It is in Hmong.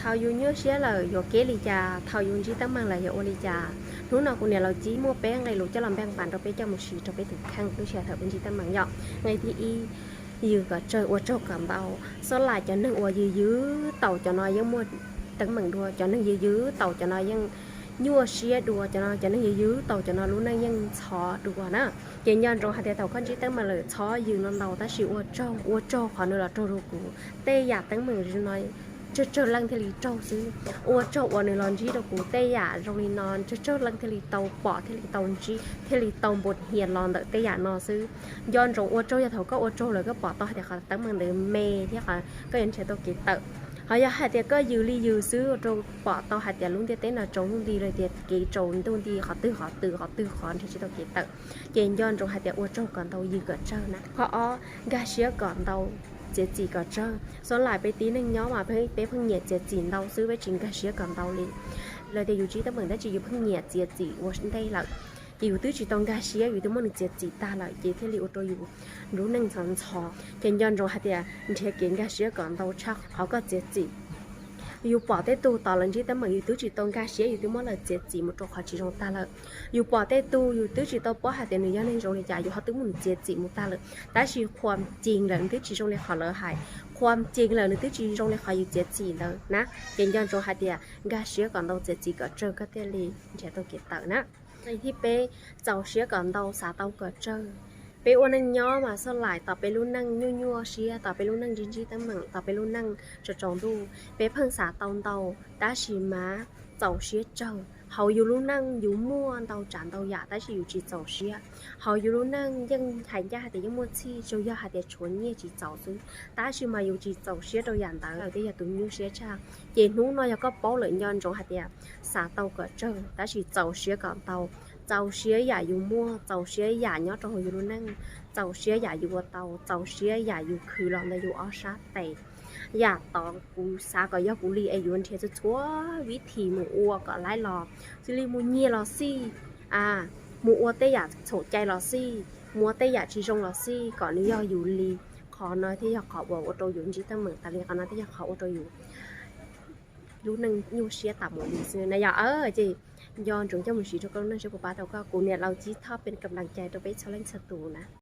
Thaum yus nyuaj siab lawm yuav kev li cas, thaum yus ntsib teeb meem lawm yuav ua li cas? Hnub no kuv niam laus Cib muaj peb nqe lus coj los npeej pas rau peb coj mus siv rau peb tus kheej lub sij hawm thaum peb ntsib teeb meem yom. Nqe thib ib, yws kom tsawg, ua tsaug kom ntau. Xob laim cov neeg uas yws yws taus cov no yeej muaj teeb meem dua, cov neeg yws yws taus cov no yeej nyuaj siab dua, cov no cov neeg yws yws taus cov no lub neej yeej ntxhov dua na. Ces nco ntsoov hais tias thaum koj ntsib teeb meem lawm txhob yws no ntau, tab sis ua tsaug, ua tsaug qhov nws los raug rau kuv. Tej yam teeb meem no tsawg tsawg leej thiaj li raug xwb. Ua tsaug uas nws los ntsib rau kuv, tej yam zoo li no tsawg tsawg leej thiaj li tau pom, thiaj li tau ntsib, thiaj li tau npus hias los ntawm tej yam no xwb. Nco ntsoov ua tsaug, yog thaum koj ua tsaug lawm koj pom tau hais tias qhov teeb meem ntawd me thiab qhov koj yuav nrhiav tau kev tawm. Ho yog hais tias koj yws li yws xwb ua rau pom tau hais tias lub ntiaj teb no tsaus ntuj nti lawm, tias kev tsaus ntuj nti, qhov twg qhov twg, qhov twg qhov nrhiav tsis tau kev tawm. Ces nco ntsoov hais tias ua tsaug kom ntau, yws kom tsawg na. Qhov ob, nkag siab kom ntau, txiav txim kom tsawg. Xob laim peb tib neeg nyob mas peb pheej nyiam txiav txim ntau xwb, peb tsis nkag siab kom ntau li. Los tias yus ntsib teeb meem dab tsi yus pheej nyiam txiav txim ua ntej lawm, ces yus twb tsis tau nkag siab, yus twb muab nws txiav txim tag lawm, ces thiaj li ua rau yus lub neej ntxhov ntxhov. Ces nco ntsoov hais tias nrhiav kev nkag siab kom ntau tshaj qhov koj txiav txim. Yus pom tej tug tos lawv ntsib teeb meem yus twb tsis tau nkag siab, yus twb muab lawv txiav txim mus rau qhov tsis zoo tag lawm. Yus pom tej tug yus twb tsis tau paub hais tias nws yog neeg zoo li cas, yus ho twb muab nws txiav txim mus tag lawm, tab sis qhuas cees lawm nws twb tsis zoo li qhov lawv hais, qhuas cees lawm nws twb tsis zoo li qhov yus txiav txim ntawd na. Ces nco ntsoov hais tias nkag siab kom ntau, txiav txim kom tsawg koj thiaj li nrhiav tau kev tawm na. Nqe thib peb, txaus siab kom ntau, xav tau kom tsawg. Peb ua neej nyob mas xob laim tos peb lub neej nyuaj nyuaj siab, tos peb lub neej ntsib ntsib teeb meem, tos peb lub neej tsaus tsaus ntuj, peb pheej xav tau ntau, tab sis mas txaus siab tsawg. Hauv yus lub neej yus muaj ntau tsav ntau yam tab sis yus tsis txaus siab. Hauv yus lub neej yeej hais ncaj hais tias yeej muaj txhij, tsuas yog hais tias tshuav nyiaj tsis txaus xwb, tab sis mas yus tsis txaus siab rau yam ntawd, twb yog tus nyuaj siab tshaj. Ces hnub no yog koj paub lawm nco ntsoov hais tias xav tau kom tsawg tab sis txaus siab kom ntau. Txaus siab yam yus muaj, txaus siab yam nyob rau hauv yus lub neej, txaus siab yam yus ua tau, txaus siab yam yus khwv los ntawm yus ob sab tes. Yam tod kuv xav kom yog kuv li es yuav nrhiav txhua txhua vib thim mus ua kom laib los, xws li mus nyiag los xij, mus ua tej yam txhaum cai los xij, mus ua tej yam tsis zoo los xij kom nws yog yus li. Qhov no thiaj yog qhov uas ua rau yus ntsib teeb meem tas li, qhov no thiaj yog qhov ua rau yus lub neej nyuaj siab tas mus li xwb na yom. Ces nco ntsoov coj mus siv rau koj lub neej seb puas pab tau koj. Kuv niam laus Cib Thoj peb kam las cai rau peb txhua leej txhua tus na.